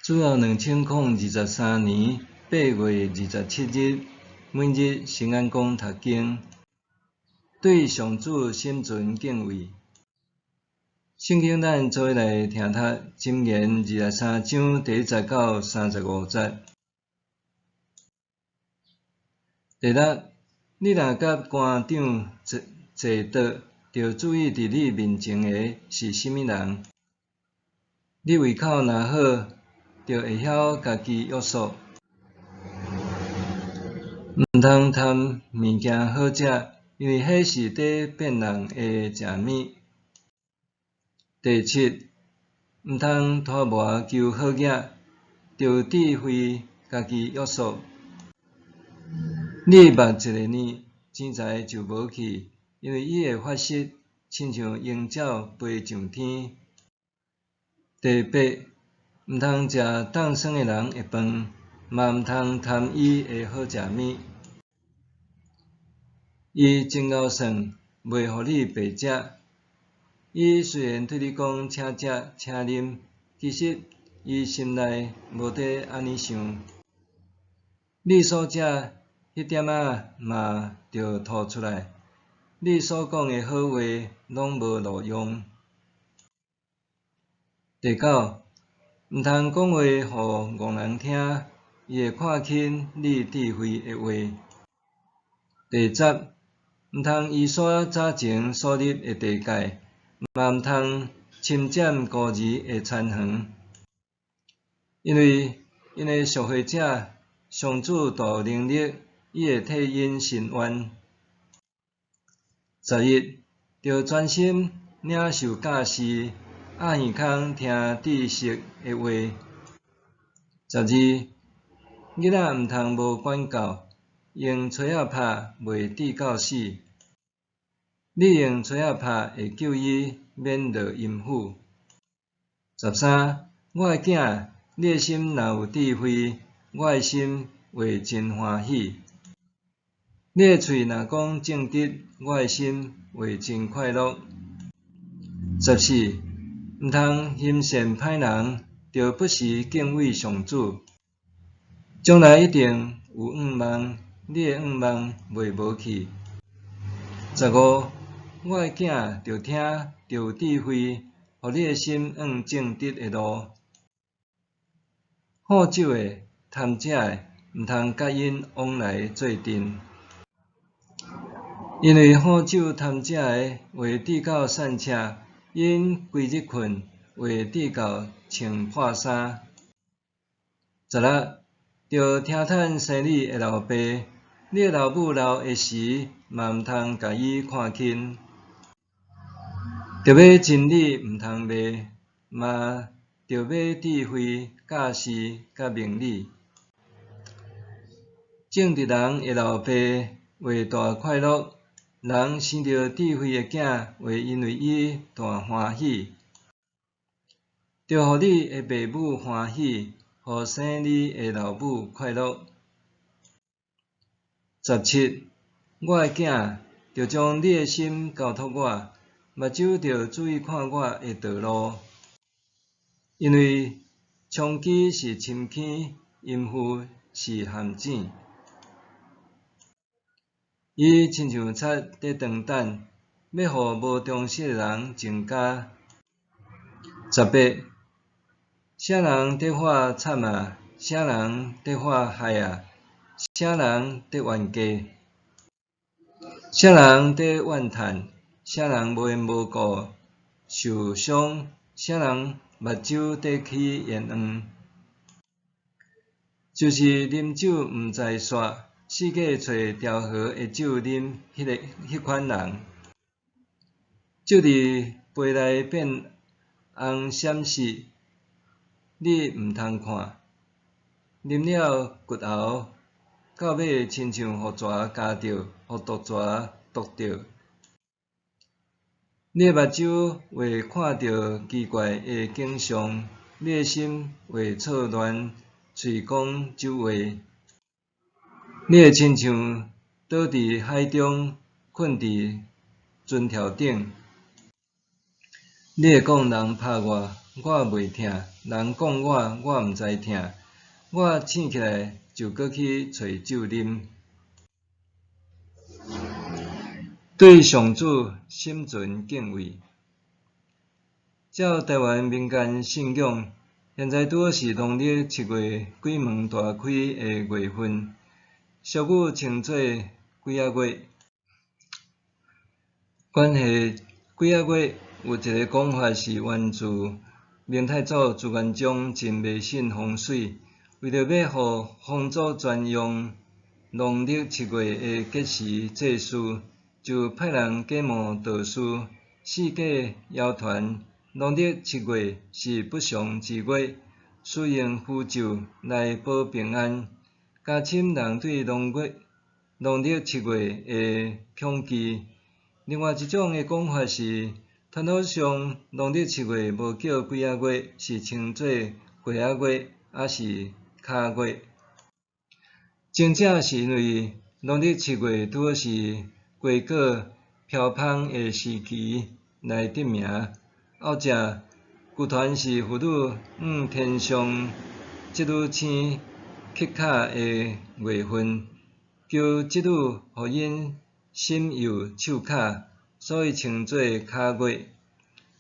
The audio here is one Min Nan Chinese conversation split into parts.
主後2023年8月27日，每日新眼光讀經，對上主心存敬畏。聖經咱做伙來聽讀箴言23章第1節到35節。第六，你若佮官長坐坐桌，著注意佇你面前的是啥物人。你胃口若好，著會曉家己約束。毋通貪物件好食，因為彼是佇騙人的食物。第七，毋通塗磨求好額，著有智慧家己約束。你目一个暝，錢財就無去，因為伊會發失，親像鷹鳥飛上天。第八，毋通食凍酸的人的飯，嘛毋通貪伊的好食物。伊真𠢕算，袂予你白食。伊雖然對你講請食請啉，其實伊心內無佇按呢想。你所食彼點仔嘛著吐出來，你所講的好話攏無路用。第九，毋通講話予戇人聽，伊會看輕你智慧的話。第十，毋通依煞早前所立的地界，嘛毋通侵佔孤兒的田園，因為𪜶的贖回者上主大有能力，伊會替𪜶伸冤。11，著專心領受教示，掩耳孔聽知識的話。12，囡仔毋通無管教，用錘仔拍袂致到死。你用錘仔拍會救伊免落陰府。13，我的囝，你的心若有智慧，我的心會真歡喜。你的喙若講正直，我的心會真快樂。14，毋通行善歹人，著不時敬畏上主。將來一定有願望，你的願望袂無去。15，我的囝，著聽，著有智慧，予你的心往正直的路。好酒的、貪食的，毋通佮𪜶往來做陣。因為好酒貪食的會致到散赤，𪜶規日睏會致到穿破衫。16，著聽趁生你的老爸，你的老母老的時，嘛毋通共伊看輕。著買真理毋通賣，嘛著買智慧、教示佮明理。正直人的老爸會大快樂，人生著智慧的囝會因為伊大歡喜。著予你的爸母歡喜，予生你的老母快樂。17，我的囝，著將你的心交託我，目睭著注意看我的道路。因為銃擊是深坑，淫婦是陷阱。伊親像賊佇當等，欲予無忠實的人增加。18，啥人佇喊慘啊？啥人佇喊害啊？啥人佇冤家？啥人佇怨嘆？啥人無緣無故受傷？啥人目睭佇起煙霧？就是啉酒毋知煞，四界揣調和的酒啉，彼款人。酒佇杯內變紅閃爍，你毋通看。啉了骨喉，到尾親像予蛇咬著，予毒蛇毒著。你的目睭會看著奇怪的景象，你的心會錯亂，喙講酒話。你會親像倒佇海中，睏佇船頭頂。你會講人拍我，我袂疼；人講我，我毋知疼。我醒起來就閣去揣酒啉。對上主心存敬畏。照臺灣民間信仰，現在拄好是農曆七月鬼門大開的月份，俗語稱做鬼仔月。關係鬼仔月有一个講法是源自明太祖朱元璋真迷信風水，為著欲予皇族專用農曆七月的吉時祭祀，就派人假冒道士，四界謠傳農曆七月是不祥之月，使用符咒來保平安，加深人對農曆七月的恐懼。另外一種的講法是，傳統上農曆七月無叫鬼仔月，是稱做過仔月，抑是跤月。真正是因為農曆七月拄好是瓜果飄芳的時期來得名。後者據傳是婦女向天上織女星乞巧的月份，求織女予𪜶心佑手巧，所以稱做跤月。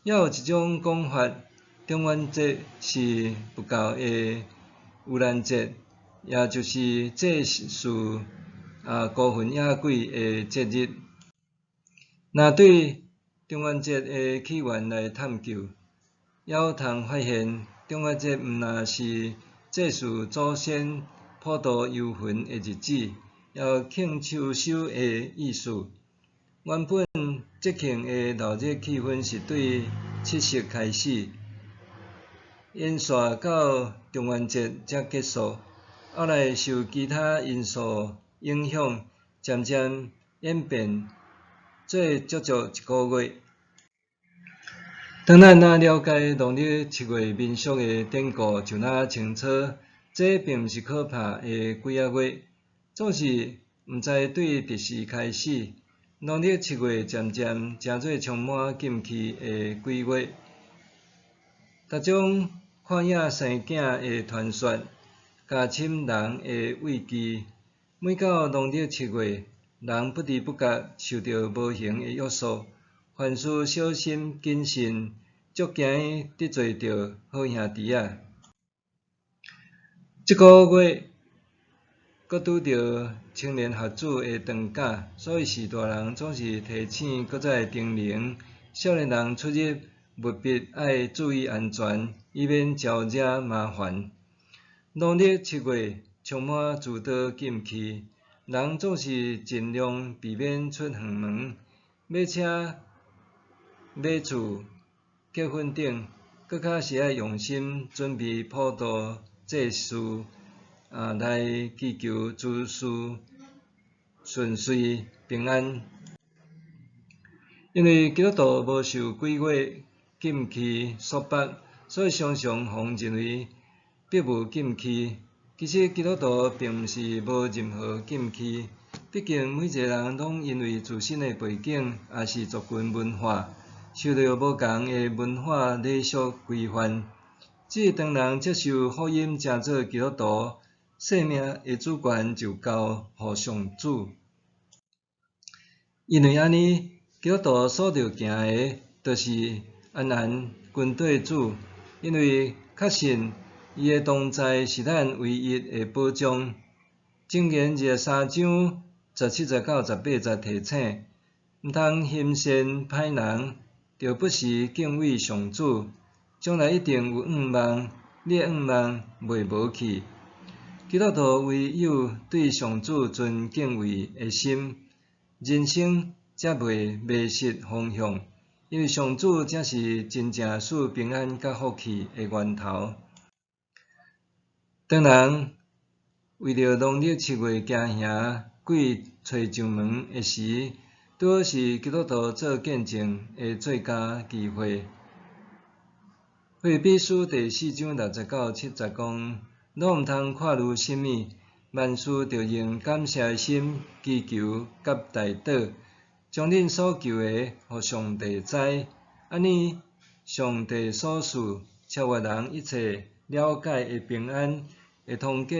猶有一種講法，中元節是佛教的盂蘭節，也就是祭祀孤魂野鬼的節日。若對中元節的起源來探究，猶有通發現，中元節毋但是祭祀祖先、普渡幽魂的日子，也有慶秋收的意思。原本節慶的熱鬧氣氛是對七夕開始，延續到中元節才結束。後來受其他因素影響，漸漸演變做足足一个月。當咱若了解農曆七月民俗的典故，就若清楚，這並毋是可怕的鬼仔月，總是毋知對佇時開始，農曆七月漸漸成做充滿禁忌的鬼月。逐種看影生囝的傳說，加深人的畏懼。每到農曆七月，人不知不覺受著無形的約束，凡事小心謹慎，足驚得罪著好兄弟仔。這个月閣拄著青年學子的長假，所以序大人總是提醒閣再叮嚀少年人出入務必愛注意安全，以免招惹麻煩。農曆七月充滿諸多禁忌，人總是盡量避免出遠門、買車、買厝、結婚等，閣較是愛用心準備普渡祭祀，來祈求諸事順遂平安。因為基督徒無受鬼月禁忌束縛，所以常常予人認為並無禁忌。其實基督徒並毋是無任何禁忌，畢竟每一个人攏因為自身的背景，抑是族群文化，受著無仝的文化禮俗規範。只是當人接受福音，成做基督徒，生命的主權就交予上主。因為按呢，基督徒所著行的，就是安安跟綴主，因為確信伊的同在是咱唯一的保障。箴言23章17節到18節提醒，毋通行善歹人，著不時敬畏上主，將來一定有向望，你的向望袂無去。基督徒唯有對上主存敬畏的心，人生才袂迷失方向，因為上主才是真正賜平安佮福氣的源頭。當人為著農曆七月驚嚇鬼揣上門的時，拄好是基督徒做見證的最佳機會。腓立比書第4章6節到7節講：攏毋通掛慮啥物，萬事著用感謝的心祈求佮代禱，將恁所求的予上帝知。按呢，上帝所賜超越人一切了解的平安，會通過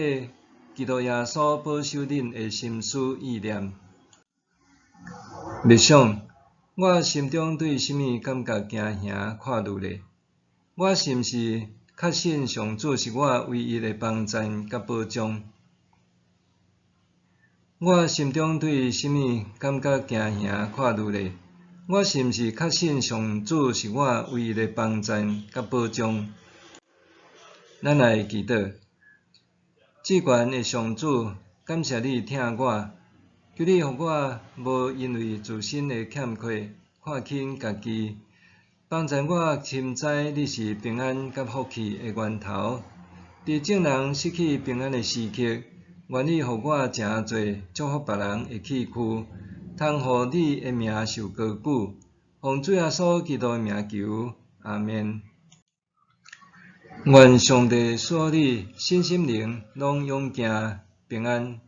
基督耶穌保守恁的心思意念。默想，我心中對啥物感覺驚惶看慮咧？我是毋是確信上主是我唯一的幫贊佮保障？我心中對啥物感覺驚惶看慮咧？我是毋是確信上主是我唯一的幫贊佮保障？咱來祈禱。至懸的上主，感謝你疼我，求你予我無因為自身的欠缺看輕家己，幫助我深知你是平安佮福氣的源頭。佇眾人失去平安的時刻，願你予我成做祝福別人的器具，通予你的名受高舉。奉主耶穌基督的名求，阿們。願上帝賜予你身心靈攏勇健平安。